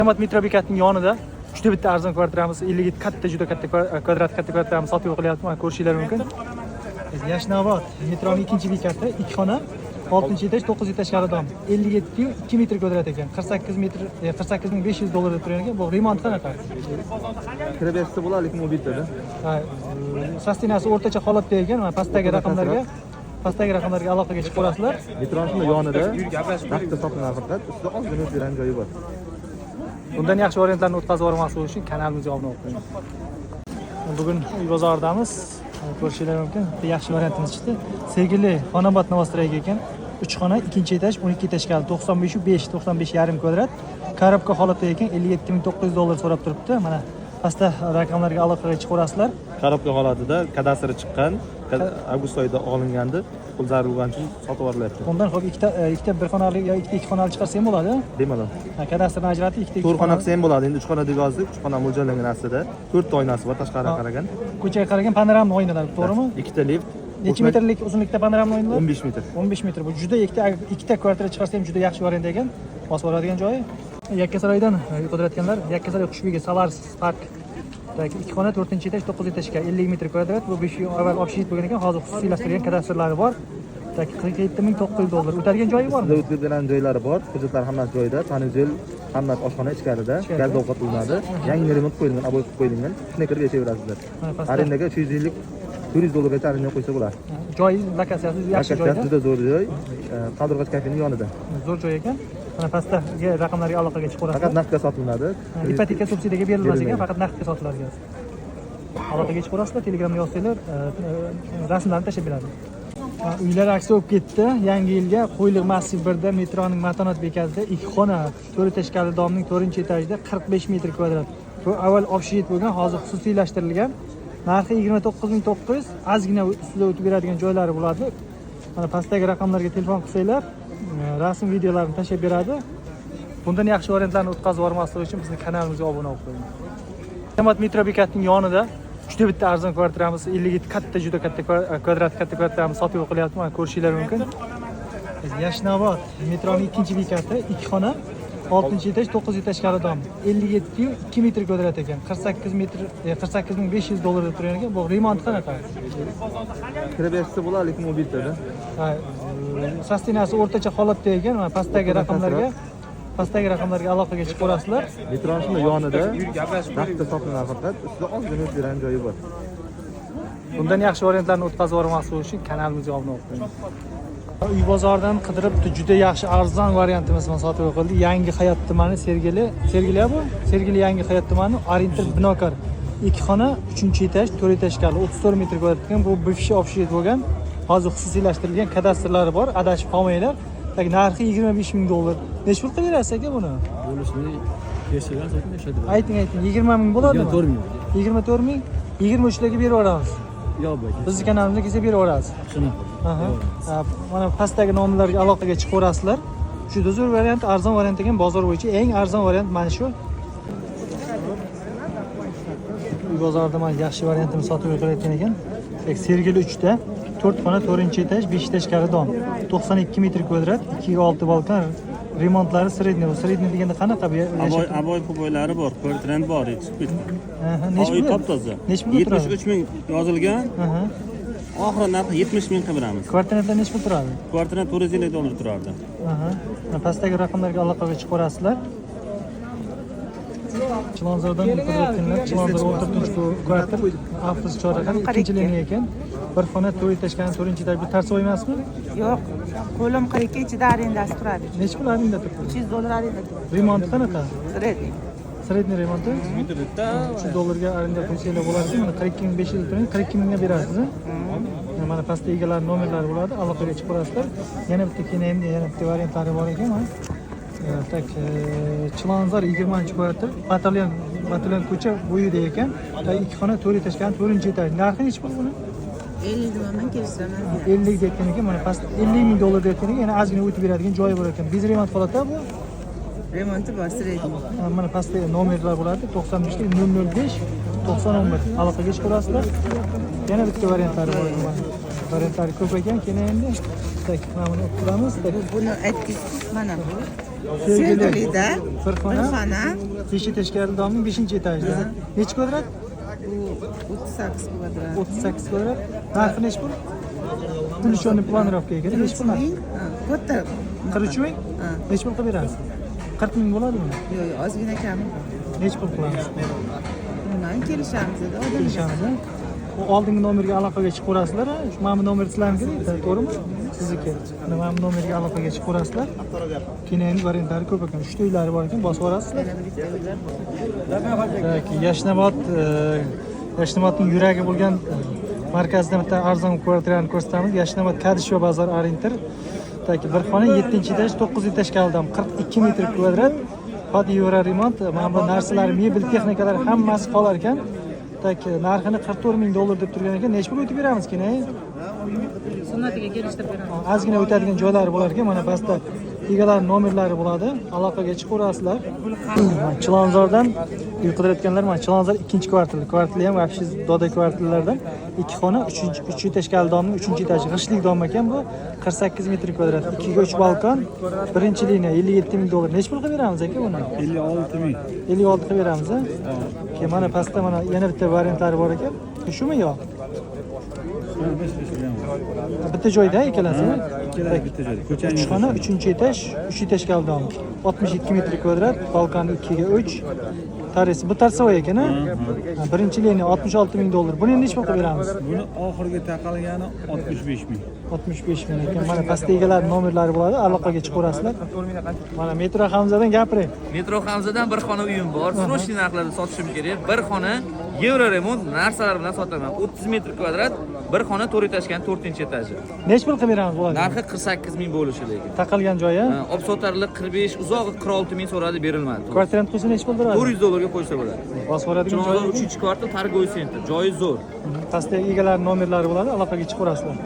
Samat metro bekatining yonida juda bitta arzon kvartiramiz, 50 katta, juda katta kvadrat, katta kvartiramiz sotib qilyapti. Mana, ko'rishinglar mumkin. Yashnobod metroning ikkinchi bekati, ikki xona, oltinchi etaj, to'qqiz etajkali dom, 57,2 metr kvadrat ekan, 48 metr, 48 500 dollar deb turgan ekan. Bu remont qanaqa? Kirib bersa bo'ladi, lekin u bittada. Ha, состояние si o'rtacha holatda ekan. Mana, pastdagi raqamlarga aloqaga chiqib ko'rasizlar. Metroni yonida naqdda sotiladi faqat. Ustida ozgina o'tgan joyi bor. Bundan yaxshi variantlarni o'tkazib yubormaslik uchun kanalimizga obuna bo'lib qo'ying. Bugun uy bozoridamiz. Ko'rishinglar mumkin. Bitta yaxshi variantimiz chiqdi. Sergeli, Xonobod новостройка ekan. 3 xona, ikkinchi etaj, 12 etajkali, 95,5, 95,5 kvadrat. Коробка holatda ekan, 57 900 dollar so'rab turibdi. Mana, pastda raqamlarga aloqaga chiqaverasizlar. Коробка holatida, kadastri chiqqan, avgust oyida olingandi. Pul zarur bo'lgani uchun sotib yuborilyapti. Undan ho'p ikkita bir xonali yo ikkita ikki xonali chiqarsa ham bo'ladi. Bemalol. Ha, kadastrni ajratib ikkita ikki To'rt xona qilsa ham bo'ladi. Endi uch xona deb yozdik. Uch xona mo'ljallangan aslida. To'rtta oynasi bor tashqariga qaragan. Ko'chaga qaragan panoramli oynalar, to'g'rimi? Ikkita lift. Necha metrlik uzunlikda panoramli oynalar? 15 metr. 15 metr. Bu juda ikkita kvartira chiqarsa ham juda yaxshi variant ekan. Bosib oladigan joyi. Yakkasaroydan qidirayotganlar, Yakkasaroy, Qushbegi, Salars Park. Так, ikki xona, to'rtinchi etaj, to'qqiz etajka, 50 metr kvadrat. Bu 5 yil avval общежитие bo'lgan ekan, hozir xususiylashtirilgan, kadastrlari bor. Так, 47 900 dollar. O'tadigan joyi bormi? Ustida o'tkazib bergan joylari bor. Hujjatlar hammasi joyida. Санузел, hammasi, oshxona ichkarida. Ichkarida. Gaz ovqat qilinadi. Yangi remont qo'yilgan, обой qilib qo'yilgan. Shunday kirib yashayverasizlar. Mana, pastda Arendaga 350, 400 dollargacha arenda qo'ysa bo'ladi. Joyi, lokatsiyasi yaxshi Lokatsiyasi joyda. Juda zo'r joy. Qaldirg'och kafening yonida. Zo'r joy ekan. Mana, pastdagi raqamlarga aloqaga chiqaverasizlar. Faqat naqdga sotiladi. Ipoteka, subsidiyaga berilmas ekan, Berilmaydi. faqat naqdga sotiladi ekan. Aloqaga chiqaverasizlar, Telegramda yozsanglar, rasmlarni tashlab beradi. Ha, uylar aksiya bo'lib ketdi. Yangi yilga Qo'yliq massiv 1da, metroning Matonat bekatida ikki xona, to'rt etajkali domning to'rtinchi etajida, 45 metr kvadrat. Bu avval общежитие bo'lgan, hozir xususiylashtirilgan. Narxi 29 900, ozgina ustida o'tib beradigan joylari bo'ladi. Mana, pastdagi raqamlarga telefon qilsanglar, rasm, videolarni tashlab beradi. Bundan yaxshi variantlarni o'tkazib yubormaslik uchun bizni kanalimizga obuna bo'lib qo'ying. Samat metro bekatining yonida juda bitta arzon kvartiramiz, 50 katta, juda katta kvadrat, katta kvartiramiz sotib qilyapti. Mana, ko'rishinglar mumkin. Yashnobod metroning ikkinchi bekati, ikki xona, oltinchi etaj, to'qqiz etajkali dom, 57,2 metr kvadrat ekan, 48 metr, 48 500 dollar deb turgan ekan. Bu remont qanaqa? Kirib bersa bo'ladi, lekin u bittada. Ha, состояние si o'rtacha holatda ekan. Mana, pastdagi raqamlarga aloqaga chiqib ko'rasizlar. Metroni yonida naqdda sotiladi faqat. Ustida ozgina o'tgan joyi bor. Bundan yaxshi variantlarni o'tkazib yubormaslik uchun kanalimizga obuna bo'lib qo'ying. Uy bozoridan qidirib juda yaxshi arzon variantimiz bilan sotib qildi. Yangi Hayot tumani, Sergeli, Sergeli bu? Sergeli, Yangi Hayot tumani, Oriental Binokor. Ikki xona, 3 etaj, 4 etajkali, 34 metr kvadrat ekan. Bu бывший общежитие bo'lgan. Hozir xususiylashtirilgan, kadastrlari bor, adashib qolmanglar. Так, narxi 25 ming dollar. Necha pul qilib berasiz, aka, buni? Bo'lishini bersalar sotib berishadi. Ayting, ayting, 20 ming bo'ladimi? 24 ming. 24 ming, 23 larga berib yuboramiz. Yo'q, aka. Bizni kanalimizga kelsa berib yuborasiz. Shunaqa. Aha. Ha, mana, pastdagi nomerlarga aloqaga chiqaverasizlar. Juda zo'r variant, arzon variant ekan, bozor bo'yicha eng arzon variant mana shu. Uy bozorida mana yaxshi variantini sotib qilayotgan ekan. Так, Sergeli 3 da 4 xona, 4 etaj, 5 etajkali dom. 92 metr kvadrat, 2 ga 6 balkon, remontlari средний. Bu средний deganda qanaqa bu? Обой, обой poboylari bor, kvartirant bor, chiqib ketdi. Aha, necha Uy pul? top toza. Necha pul turadi? 73 ming yozilgan, Aha. oxiri narxi 70 ming qilib beramiz. Kvartirantlar necha pul turadi? Kvartirant 450 dollar turardi. Aha. Mana, pastdagi raqamlarga aloqaga chiqaverasizlar. Chilonzordan qidirayotganlar, Chilonzor 14 kvartal, Avtobus chorraha, ikkinchi liniya ekan. Bir xona, to'rt etajkani, to'rtinchi etaj. Bu торцевой emasmi? Yo'q, qo'lim 42, ichida arendasi turadi. Necha pul arenda turibdi? 300 dollar arenda turadi. Remonti qanaqa? Средний. Средний remonti? 300 dollarga arenda qo'ysanglar bo'ladi. Mana, 42 500 turing, 42 mingga berasiz. A? Mana, pastda egalari nomerlari bo'ladi, aloqaga chiqib ko'rasizlar. Yana bitta keyin yana bitta variantlari bor ekan, mana. Так, Chilonzor 20 kvartal, Batalyon ko'cha bo'yida ekan. Так, ikki xona, to'rt etajkani, to'rtinchi etaj. Narxi nechi pul buni? 50 deyman, kelishaman. 50 deyotgan ekan, mana, past 50 ming dollar deyotgan ekan, yana ozgina o'tib beradigan joyi bor ekan. Без remont holatda bu. Remonti bor, средний. Ha, mana, pastda nomerlar bo'ladi: 95 005 90 11, aloqaga chiqaverasizlar. Yana bitta variantlari bor ekan, mana. Variantlari ko'p ekan. Keyin endi, так, mana buni o'qib turamiz. Так, Buni aytdingiz, mana bu. Sergelida. Bir xona. Bir xona. 5 этажli дом ning 5-etajida. Nechi kvadrat? Bu 38 kvadrat. 38 kvadrat. Narxi nechi pul? Включенный планировка ekan. Nechi pul narxi? Ming. Ha, katta. 43 ming? Ha. Nechi pul qilib berasiz? 40 ming bo'ladimi? Yo'q, yo'q, ozgina kami bor. Nechi pul qilamiz? Bilmadim, kelishamiz dedi. Odam Kelishamiz, a? U oldingi nomerga aloqaga chiqaverasizlar, a? Shu mana bu nomer sizlarniki deydi, to'g'rimi? Sizniki. Mana bu nomerga aloqaga chiqaverasizlar. Keyin variantlari ko'p ekan. 3 ta uylari bor ekan, bosib yuborasizlar. Yana bitta uylar bor. Так, Yashnobod, Yashnobodning yuragi bo'lgan markazida bitta arzon kvartirani ko'rsatamiz. Yashnobod Kadishova bozor ориентир. Так, bir xona 7 etaj, 9 etaj дом, 42 metr kvadrat. Под евроремонт, mana bu narsalar, mebel, texnikalar hammasi qolar ekan. Так, narxini 44 ming dollar deb turgan ekan. Necha pul o'tib beramiz keyin? Sunnatiga kelishtirib beramiz. Ozgina o'tadigan joylari bo'lar ekan. Mana pastda egalari nomerlari bo'ladi. Aloqaga chiqaverasizlar. Chilonzordan uy qidirayotganlar, mana Chilonzor ikkinchi kvartal. Kvartali ham вообще doda kvartallardan. Ikki xona, uchinchi, uch этажкали дом ning uchinchi etaji, g'ishtlik дом ekan bu. 48 metr kvadrat, 2 ga 3 balkon, birinchi liniya, 57 ming dollar. Necha pul qilib beramiz, aka, buni? 56 ming. 56 qilib beramiz, a? Keyin mana pastda mana yana bitta variantlari bor ekan. Shumi yo'q? Bitta joyda ikkalasi? Ikkalasi bitta joyda. Ko'chaning Uch xona, uchinchi etaj, uch этажкали дом, 62 metr kvadrat, balkon 2 ga 3, tarisi bu торцевой ekan, a? Ha, birinchi liniya, 66 ming dollar. Buni endi nechi pul qilib beramiz? Buni oxirgi taqalgani 65 ming. 65 ming ekan. Mana pastda egalari nomerlari bo'ladi, aloqaga chiqaverasizlar. Mana Metro Hamzadan gapiring. Metro Hamzadan bir xona uyim bor. Срочный narxlarda sotishim kerak. Bir xona, евроремонт, narsalar bilan sotaman. 30 metr kvadrat, bir xona, to'rt этажкани 4-etaji. Nechi pul qilib beramiz bo'ladi? Narxi 48 ming bo'lishi lekin. Taqalgan joyi? Olib sotarlar 45, uzog'i 46 ming so'radi, berilmadi. Kvartirant qo'ysa nechi pul beradi? 400 dollarga qo'ysa bo'ladi. Bosib yuboradigan Chilonzor joyi? 3-kvartal, торговый центр. Joyi zo'r. Pastda egalari nomerlari bo'ladi, aloqaga chiqaverasizlar.